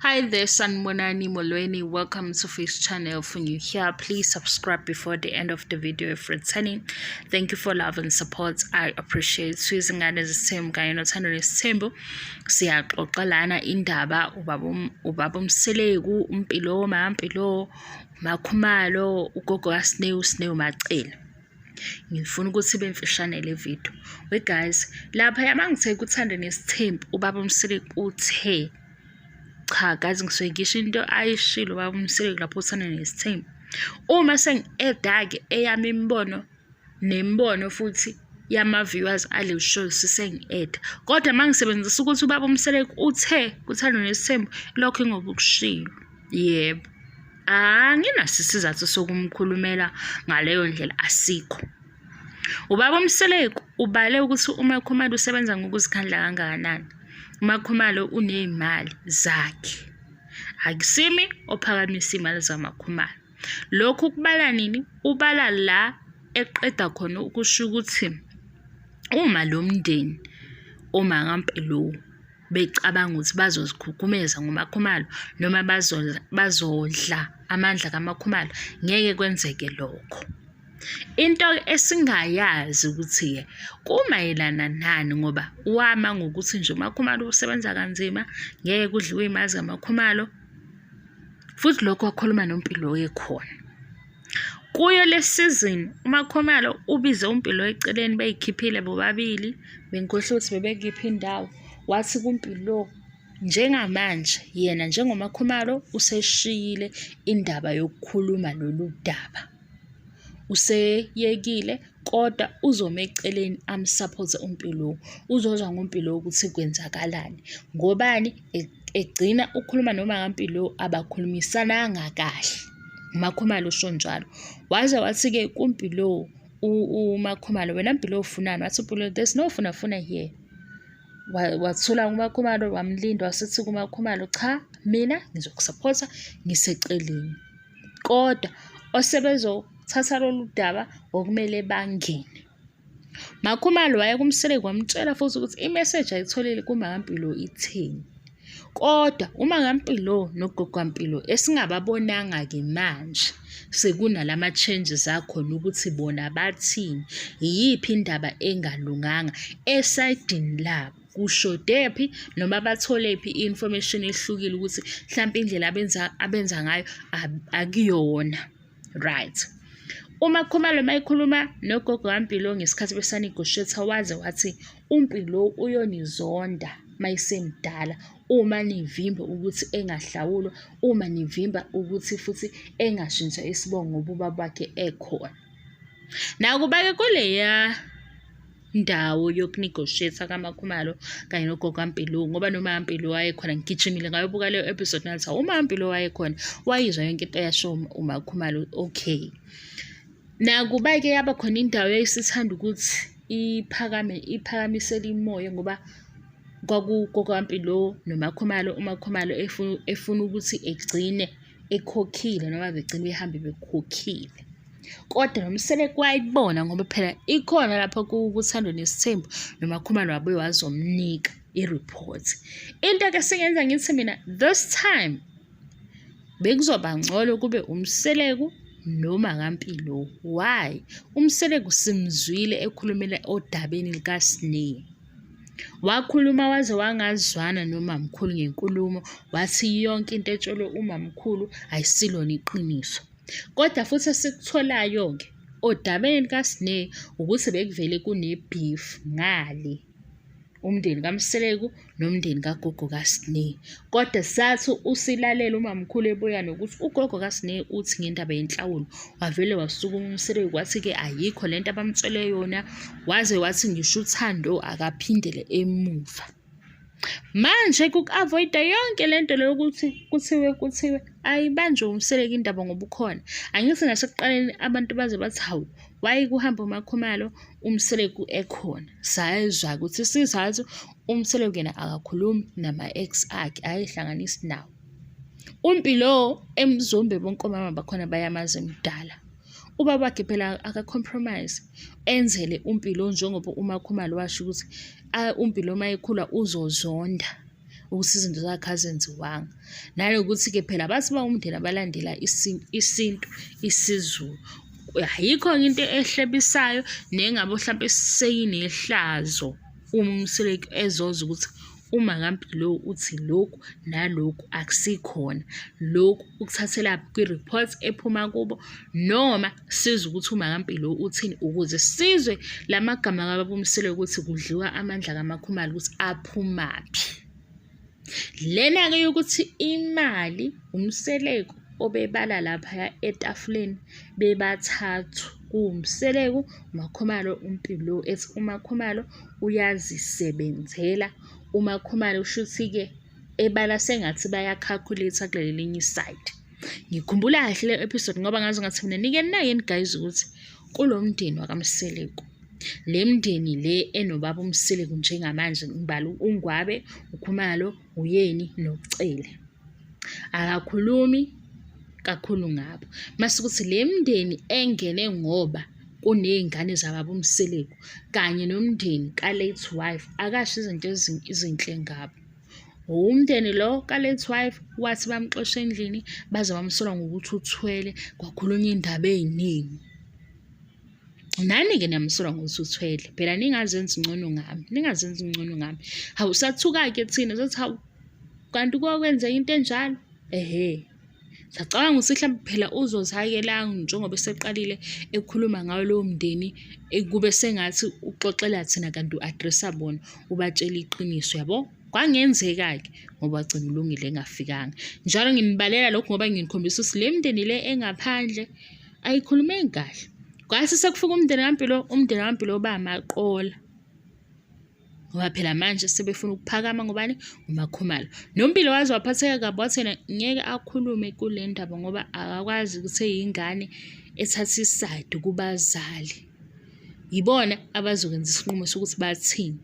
Hi there, Sanibonani Molweni. Welcome to Face Channel. For new here, please subscribe before the end of the video if returning. Thank you for love and support. I appreciate. Izingane zesithembu kanye noThando Nesithembu. Siyaxoxa lana indaba ubaba uMseleku, uMpilo, MaMpilo, uMaKhumalo, ugogo kaSneh, uSneh uMaCele. Ngifuna ukuthi ibe mfishane le video. We guys, lapha mangithe kuThando Nesithembu, ubaba uMseleku uthe cha guys, ngisuke ngisho into ayishilo ubaba uMseleku lapho uThando Nesithembu. Uma sengi-add-a-ke eyami imibono nemibono futhi yama-viewers ale show sisengi-add-a. Kodwa uma ngisebenzisa ukuthi ubaba uMseleku uthe kuThando Nesithembu, lokho ingoba ukushilo. Yebo. Anginaso isizathu sokumkhulumela ngaleyo ndlela, asikho. Ubaba uMseleku ubale ukuthi uMaKhumalo usebenza ngokuzikhandla kangakanani. UMaKhumalo uney'mali zakhe. Akusimi ophakamisa iy'mali zikaMaKhumalo. Lokhu kubala nini? Ubala la eqeda khona ukusho ukuthi uma lo mndeni omakaMpilo becabanga ukuthi bazozikhukhumeza ngoMaKhumalo noma bazodla amandla kaMaKhumalo, ngeke kwenzeke lokho. Into esingayazi ukuthi-ke kumayelana nani ngoba wama ngokuthi nje uMaKhumalo usebenza kanzima, ngeke kudliwe iy'mali zikaMaKhumalo, futhi lokho wakhuluma noMpilo ekhona. Kuyo le season uMaKhumalo ubize uMpilo eceleni bey'khiphile bobabili, bengikhohlwe ukuthi bebekuyiphi indawo, wathi kuMpilo njengamanje yena njengoMaKhumalo useshiyile indaba yokukhuluma lolu daba. Useyekile kodwa uzoma eceleni amsaphothe uMpilo, uzozwa ngoMpilo ukuthi kwenzakalani. Ngobani? Egcina ukukhuluma nomakaMpilo abakhulumisananga kahle. UMaKhumalo usho njalo. Waze wathi-ke kuMpilo uMaKhumalo, wena Mpilo ufunani? Wathi uMpilo there's no funa funa here. Wathula uMaKhumalo wamlinda wasethi kuMaKhumalo, cha mina ngizokusaphotha ngiseceleni. Kodwa osebezothatha lolu daba okumele bangene. MaKhumalo waya kuMseleku wamtshela futhi ukuthi imeseji ayitholile kuMakaMpilo ithini. Kodwa uMakaMpilo nogogo kaMpilo esingababonanga-ke manje sekunalama-changes akhona ukuthi bona bathini, iyiphi indaba engalunganga esayidini labo. Kushodephi noma batholephi i-information ehlukile ukuthi mhlampe indlela abenza ngayo akuyona right. UMaKhumalo uma ekhuluma nogogo kaMpilo ngesikhathi besa-negotiate-a waze wathi uMpilo uyonizonda mayesemdala uma nivimba ukuthi engahlawulwa, uma nivimba ukuthi futhi engashintsha isibongo ngoba ubaba wakhe ekhona. Nakuba-ke kuleya ndawo yoku-negotiate-a kaMaKhumalo kanye nogogo kaMpilo, ngoba noma kaMpilo wayekhona, ngigijimile ngayobuka leyo episode ngathi hawu uma kaMpilo wayekhona wayizwa yonke into eyashiwo uMaKhumalo, okay. Nakuba-ke yaba khona indawo eyayisithanda ukuthi iphakame iphakamisele imoya ngoba kwakugogo kaMpilo noMaKhumalo, uMaKhumalo efuna ukuthi egcine ekhokhile noma begcine behambe bekhokhile. Kodwa noMseleku wayibona ngoba phela ikhona lapho kuThando Nesithembu noMaKhumalo wabuye wazomnika i-report. Into-ke esingenza ngithi mina this time bekuzoba ngcono kube uMseleku noma kaMpilo. Why? UMseleku simzwile ekhulumela odabeni likaSneh. Wakhuluma waze wangazwana nomamkhulu ngenkulumo, wathi yonke into etshelwe umamkhulu ayisilona iqiniso. Kodwa futhi esikutholayo-ke odabeni likaSneh ukuthi bekuvele kune-beef ngale umndeni kaMseleku nomndeni kagogo kaSneh. Kodwa sathi usilalela umamkhulu ebuya nokuthi ugogo kaSneh uthi ngendaba yenhlawulo, wavele wasukuma uMseleku wathi-ke ayikho lento abamtshele yona, waze wathi ngisho uThando akaphindele emuva. Manje kuku-avoid-a yonke lento le yokuthi kuthiwe ayibanjwe uMseleku indaba ngoba ukhona. Angithi nasekuqaleni abantu baze bathi hawu, why kuhamba uMaKhumalo uMseleku ekhona? Sayezwa ukuthi isizathu uMseleku yena akakhulumi nama-ex akhe, akayihlanganisi nawo. UMpilo eMzumbe bonke omama bakhona bayamazi emdala. Ubaba wakhe phela aka-compromise enzele uMpilo njengoba uMaKhumalo washo ukuthi uMpilo uma ekhula uzozonda. ukuthi izinto zakhe azenziwanga. Nanokuthi-ke phela bathi bawumndeni abalandela isintu, isiZulu. Ayikho-ke into ehlebisayo nengabe hlampe seyinehlazo uma uMseleku ezozwa ukuthi uMakaMpilo uthi lokhu nalokhu akusikhona. Lokhu ukuthathelaphi kwi-report ephuma kubo noma sizwe ukuthi uMakaMpilo uthini ukuze sizwe la magama kababa uMseleku ukuthi kudliwa amandla kaMakhumalo ukuthi aphumaphi. Lena-ke yokuthi imali uMseleku obebala laphaya etafuleni bebathathu kuwuMseleku, uMakhumalo, uMpilo ethi uMakhumalo uyazisebenzela. UMakhumalo shuthi-ke ebala sengathi baya-calculate-a kuleli elinye isayidi. Ngikhumbula kahle le episode ngoba ngaze ngathi mina nike nayini guys ukuthi kulo mndeni wakaMseleku le mndeni le enobaba uMseleku njengamanje ngibala uNgwabe, uKhumalo, uYeni noCele. Akakhulumi kakhulu ngabo. Mase kuthi le mndeni engene ngoba kuney'ngane zababa uMseleku kanye nomndeni ka-late wife akasho izinto ezinhle ngabo. Umndeni lo ka-late wife wathi bamxosha endlini baze bamsola ngokuthi uthwele kwakhulunywa iy'ndaba ey'ningi. Nani-ke niyamsola ngokuthi uthwele phela ningazenzi ngcono ngami, ningazenzi ngcono ngami. Hawu sathuka-ke thina sathi hawu kanti kwakwenzeka into enjalo? Ehhe. Sacabanga ukuthi mhlawumbe phela uzothi la njengoba eseqalile ekhuluma ngawo lowo mndeni kube sengathi uxoxela thina kanti u-address-a bona ubatshela iqiniso yabo. Kwangenzeka-ke ngoba wagcina uLungile engafikanga. Njalo nginibalela lokhu ngoba nginikhombisa ukuthi le mndeni le engaphandle ayikhulumeki kahle. Kwase sekufika umndeni kaMpilo, umndeni kaMpilo uba amaqola. Ngoba phela manje sebefuna ukuphakama ngobani? NguMakhumalo. NoMpilo waze waphatheka kabi wathi yena ngeke akhulume kule ndaba ngoba akakwazi ukuthi eyingane ethatha isayidi kubazali. Yibona abazokwenza isinqumo sokuthi bathini.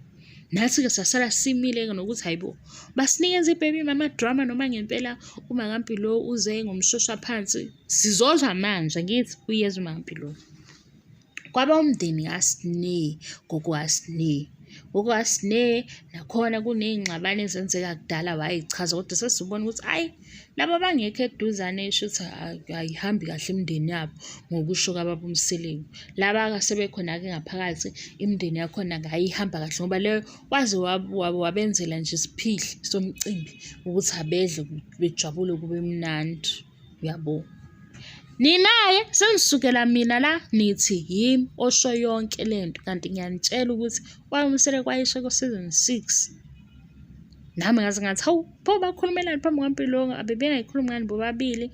Nathi-ke sasala simile-ke nokuthi hhayi bo, basinikeza i-baby mama drama noma ngempela uMakaMpilo uze ngomshoshaphansi. Sizozwa manje angithi uyeza uMakaMpilo. Kwaba umndeni kaSne, gogo kaSne. Gogo kaSne nakhona kuney'ngxabano ezenzeka kudala wayichaza kodwa sesibona ukuthi hhayi laba abangekho eduzane shuthi ayihambi kahle imindeni yabo ngokusho kababa uMseleku. Laba asebekhona-ke ngaphakathi imindeni yakhona ngayihamba kahle ngoba leyo waze wabenzela nje isiphihli somcimbi ukuthi abedle bejabule kube mnandi. Uyabo? Nina-ke senisukela mina la nithi yimi osho yonke le nto kanti ngiyanitshela ukuthi kwaMseleku kwayisho ku-season 6. Nami ngaze ngathi hawu pho bakhulumelani phambi kwaMpilo abebengayikhulumi ngani bobabili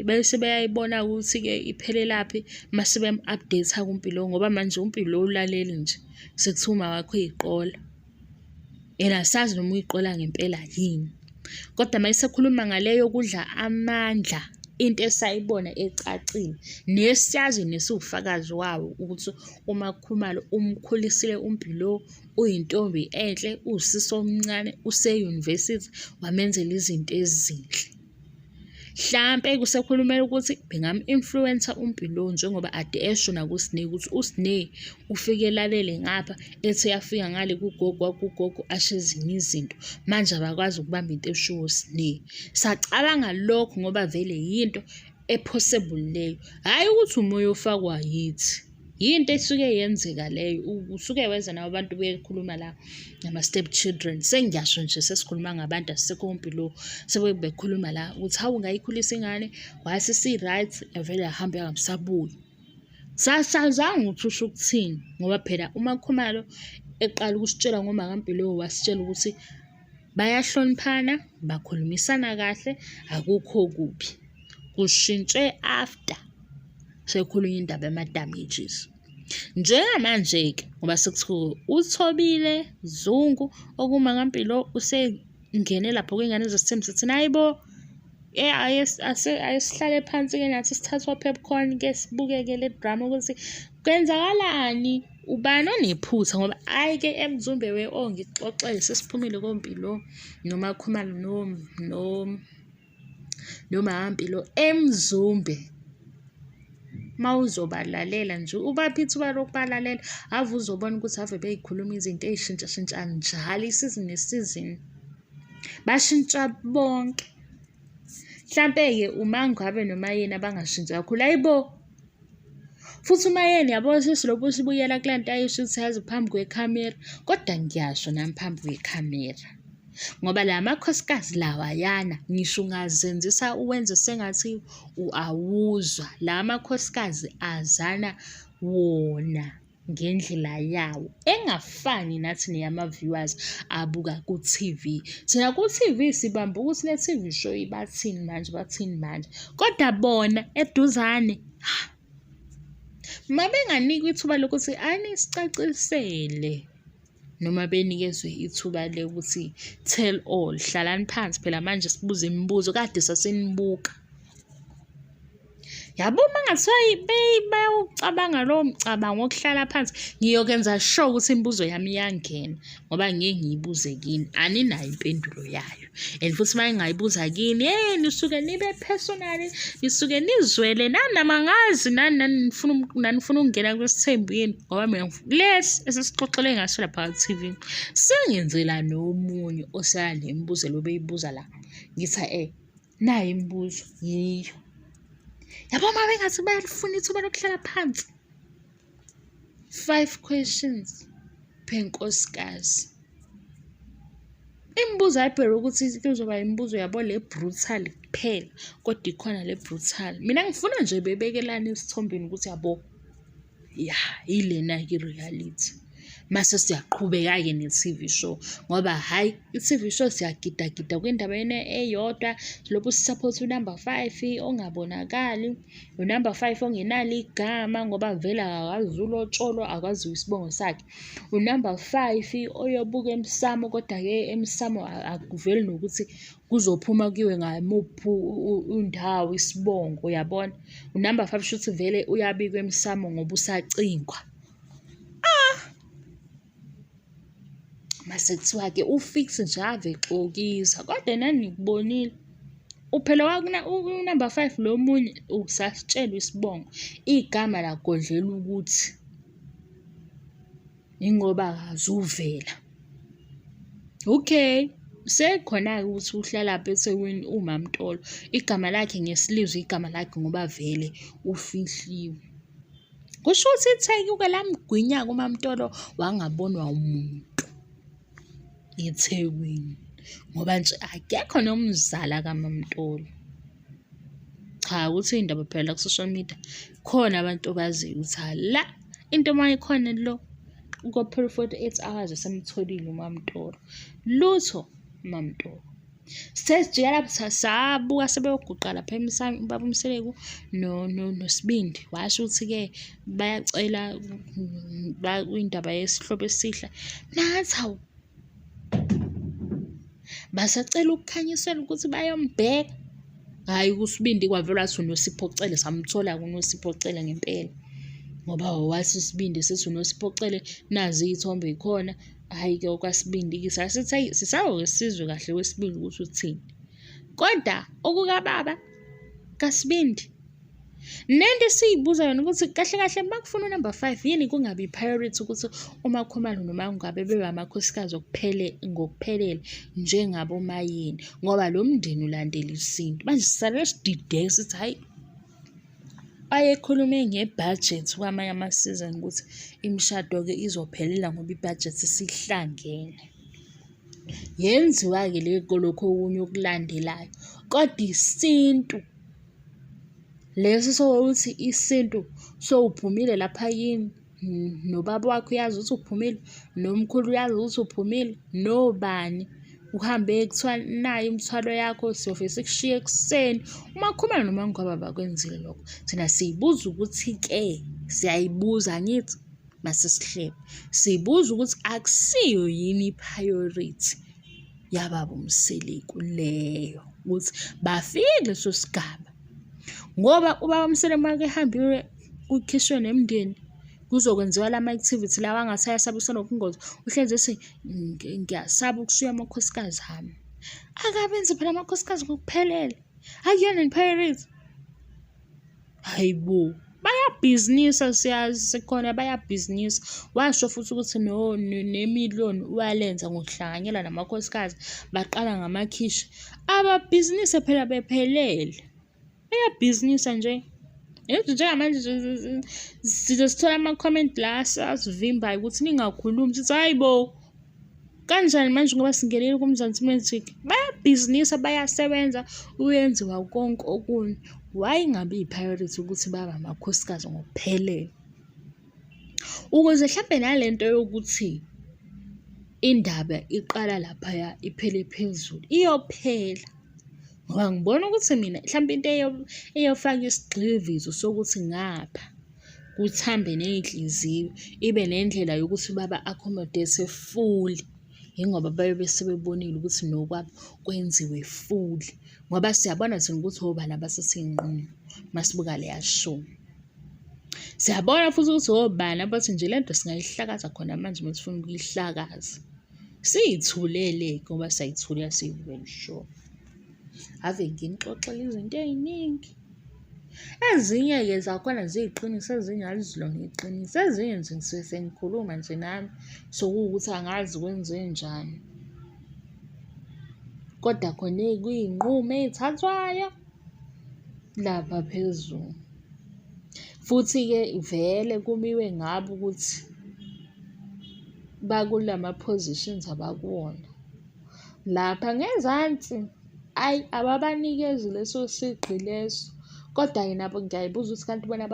bese beyayibona ukuthi-ke iphelelaphi mase bem-update-a kuMpilo ngoba manje uMpilo ulaleli nje sekuthiwa umawakhe uyiqola. And asazi noma uyiqola ngempela yini. Kodwa uma esekhuluma ngale yokudla amandla, into esayibona ecacile nesiyazi nesiwufakazi wawo ukuthi uMakhumalo umkhulisile uMpilo, uyintombi enhle, uwusisi omncane, use-university, wamenzela izinto ezinhle. Hlampe kusekhulumela ukuthi bengamu-influencer uMpilo njengoba ade esho nakuSne ukuthi uSne ufike elalele ngapha ethi uyafika ngale kugogo wakugogo asho ezinye izinto. Manje abakwazi ukubamba into eshiwo uSne. Sacabanga lokho ngoba vele yinto e-possible leyo, hhayi ukuthi umoya ofakwa yithi. Yinto esuke yenzeka leyo, usuke weza nawe abantu bekhuluma la ngama-step children. Sengiyasho nje sesikhuluma ngabantu asisekho kompilo sebekhuluma la ukuthi hawu ungayikhulisa ingane wathi si-right yavele yahamba yangabisabuyi. Sasazanga ukuthi usho ukuthini ngoba phela uMakhumalo eqala ukusitshela ngoMakaMpilo wasitshela ukuthi bayahloniphana, bakhulumisana kahle, akukho kubi. Kushintshe after sekukhulunywa indaba yama-damages. Njengamanje-ke ngoba sekuthiwa uThobile Zungu okuMakaMpilo usengene lapho kwingane zesithembu sathina hhayi bo, ake sihlale phansi-ke nathi sithathe o-popcorn ke sibuke-ke le drama ukuthi kwenzakalani, ubani onephutha ngoba hhayi-ke eMzumbe we oh ngikuxoxele sesiphumile koMpilo noMakhumalo noMampilo eMzumbe. Uma uzobalalela nje ubaphe ithuba lokubalalela ave uzobona ukuthi ave bey'khuluma izinto ey'shintshashintsha njalo isizini nesizini. Bashintsha bonke. Mhlampe-ke uma ngabe noMaYeni abangashintshi kakhulu, hhayi bo! Futhi uMaYeni yabo sesilokhu sibuyela kule nto ayisho ukuthi yazi phambi kwekhamera, kodwa ngiyasho nami phambi kwekhamera. Ngoba la makhosikazi lawayana ngisho ungazenzisa uwenze sengathi awuzwa, la makhosikazi azana wona ngendlela yawo engafani nathi neyama-viewers abuka ku-T_V. Thina ku-T_V sibamba ukuthi le T_V show bathini manje, bathini manje, kodwa bona eduzane uma benganikwa ithuba lokuthi anisicacisele noma benikezwe ithuba lokuthi tell all, hlalani phansi phela manje sibuze imibuzo kade sasinibuka. Yabo uma kungathiwa bayawucabanga lowo mcabango wokuhlala phansi, ngiyokwenza sure ukuthi imibuzo yami iyangena ngoba ngeke ngiyibuze kini, aninayo impendulo yayo. And futhi uma ngingayibuza kini, hey nisuke nibe personal, nisuke nizwele nani nami angazi nani nani nifuna nanifuna ukungena kwesithembu yini ngoba mina lesi esisixoxele ngaso lapha ku-T_V sengenzela nomunye osala nemibuzo lo beyibuza la. Ngithi eh Nayi imibuzo yiyo. Yabo uma bengathi bayalifuna ithuba lokuhlala phansi. 5 questions per nkosikazi. Imibuzo ayibheke ukuthi kuzoba imibuzo yabo le brutal kuphela kodwa ikhona le brutal. Mina ngifuna nje bebekelane esithombeni ukuthi yabo ya ilena-ke i-reality. Mase siyaqhubeka-ke ne-T_V show ngoba hhayi i-T_V show siyagidagida kwindaba eyodwa silokhu sisaphotha unamba five ongabonakali, unamba five ongenalo igama ngoba vele akazi ulotsholwa, akwaziwa isibongo sakhe. Unamba five oyobuka emsamo kodwa-ke emsamo akuveli nokuthi kuzophuma kuyiwe ngamuphi indawo isibongo uyabona. Unamba five shuthi vele uyabikwa emsamo ngoba usacingwa. Ah! Mase kuthiwa-ke u-fix nje ave exokisa kodwa nani nikubonile. Uphela unamba five lo munye usasitshelwa isibongo, igama lagodlelwa ukuthi Yingoba akazuvela. Okay, sekhona-ke ukuthi uhlalaphi eThekwini uMaMtolo. Igama lakhe ngesilizwe igama lakhe ngoba vele ufihliwe. Kusho ukuthi iTheku-ke lamgwinya-ke uMaMtolo wangabonwa umuntu eThekwini ngoba nje akekho nomzala kaMaMtolo. Cha, ukuthi iy'ndaba phela la ku-social media khona abantu obaziyo ukuthi hala into uma ikhona lo kophela u-48 hours esemtholile uMaMtolo. Lutho uMaMtolo. Sesijika lapho sabuka sebeyoguqa lapha emsamo ubaba uMseleku noSibindi washo ukuthi-ke bayacela indaba yesihlobo esihle. Nathi hawu Basacela ukukhanyiselwa ukuthi bayombheka. Hhayi uSibindi kwavele wathi uNosipho Cele samthola-ke uNosipho Cele ngempela. Ngoba wathi uSibindi sithi uNosipho Cele nazi iy'thombe y'khona. Hhayi-ke okwaSibindi-ke sasithi hhayi sisayoke sizwe kahle kwesibili ukuthi uthini. Kodwa okukababa kaSibindi Nento esiyibuza yona ukuthi kahle kahle uma kufuna unumber 5 yini kungabi i-priority ukuthi uMakhumalo noMaNgwabe bebe amakhosikazi okuphele ngokuphelele njengabo Mayeni ngoba lo mndeni ulandela isintu. Manje sisale sidideke sithi hhayi ayekhulume ngebhajethi kwamanye ama-season ukuthi imishado-ke izophelela ngoba ibhajethi isihlangene. Yenziwa-ke le lokhu okunye okulandelayo, kodwa isintu Lesi sokuthi isintu sowuphumile lapha kini, nobaba wakho uyazi ukuthi uphumile, nomkhulu uyazi ukuthi uphumile, nobani. Uhambe kuthiwa nayi imithwalo yakho siyofike sikushiye ekuseni. UMakhumalo noMaNgwabe abakwenzile lokho. Thina siyibuza ukuthi-ke, siyayibuza angithi mase sihlebe, siyibuza ukuthi akusiyo yini i-priority yababa uMseleku leyo ukuthi bafike kuleso sigaba ngoba ubaba uMseleku uma kehambiwe kukhishwe nemindeni kuzokwenziwa lama-activity lawa angathi ayasabisa nobungozi uhlezi ethi ngiyasaba ukushiya amakhosikazi ami akabenzi phela amakhosikazi ngokuphelele akuyona ni-pirate hayi bo. Bayabhizinisa siyazi sikhona bayabhizinisa. Washo futhi ukuthi nemiliyoni walenza ngokuhlanganyela namakhosikazi, baqala ngamakhishi. Ababhizinise phela bephelele. Bayabhizinisa nje. Yazi njengamanje size sithole ama-comment la asivimbayo ukuthi ningakhulumi sithi hhayi bo kanjani manje ngoba singenile kuMzansi Magic. Bayabhizinisa bayasebenza kuyenziwa konke okunye. Why ingabi yi-priority ukuthi babe amakhosikazi ngokuphelele? Ukuze hlampe nale nto yokuthi indaba iqala laphaya iphele phezulu iyophela. Ngoba ngibona ukuthi mina hlampe into eyofaka isigxivizo sokuthi ngapha kuthambe ney'nhliziyo ibe nendlela yokuthi baba-accommodate fully, yingoba bayobe sebebonile ukuthi nokwabo kwenziwe fully. Ngoba siyabona thina ukuthi obani abathatha iy'nqumo uma sibuka leya show. Siyabona futhi ukuthi obani abathi nje le nto singayihlakaza khona manje uma sifuna ukuyihlakaza. Siy'thulele-ke ngoba siyayithulela siyi-one show. Ave nginixoxela izinto ey'ningi. Ezinye-ke zakhona ziyiqiniso, ezinye alizilona iqiniso. Ezinye nje ngisuke sengikhuluma nje nami sekuwukuthi angazi kwenzenjani. Kodwa khona kuyiy'nqumo ey'thathwayo lapha phezulu. Futhi-ke vele kumiwe ngabo ukuthi bakulama-positions abakuwona. Lapha ngezansi, ayi ababanikezi leso sigqi leso. Kodwa-ke nabo ngiyayibuza ukuthi kanti bona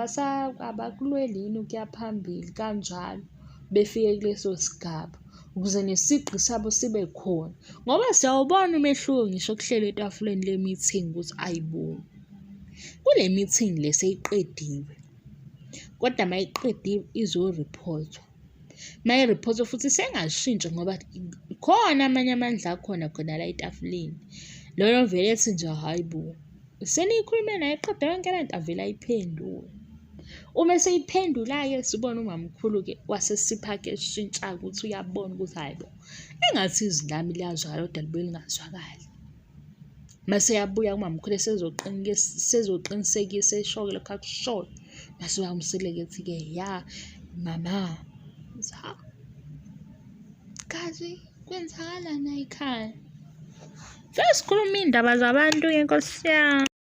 abakulweli yini ukuya phambili kanjalo befike kuleso sigaba ukuze nesigqi sabo sibe khona. Ngoba siyawubona umehluko ngisho kuhlelwa etafuleni le-meeting ukuthi ayi bo, kule meeting le seyiqediwe, kodwa uma iqediwe izoriphothwa. Uma iriphothwa futhi isengashintsha ngoba khona amanye amandla akhona khona la etafuleni. Loyo ovele ethi nje hhayi bo, seniyikhulume naye qeda yonke le nto avele ayiphendule. Uma eseyiphendula-ke sibone umamkhulu-ke waseSipha-ke eshintsha-ke ukuthi uyabona ukuthi hhayi bo, engathi izwi lami liyazwakala kodwa libuye lingazwakali. Mase eyabuya umamkhulu esezoqinisekisa esho-ke lokhu akushoyo. Mase uyaMseleku ethi-ke ya mama, hawu kazi kwenzakalani la ekhaya? Sesikhuluma iy'ndaba zabantu-ke Nkosi yami.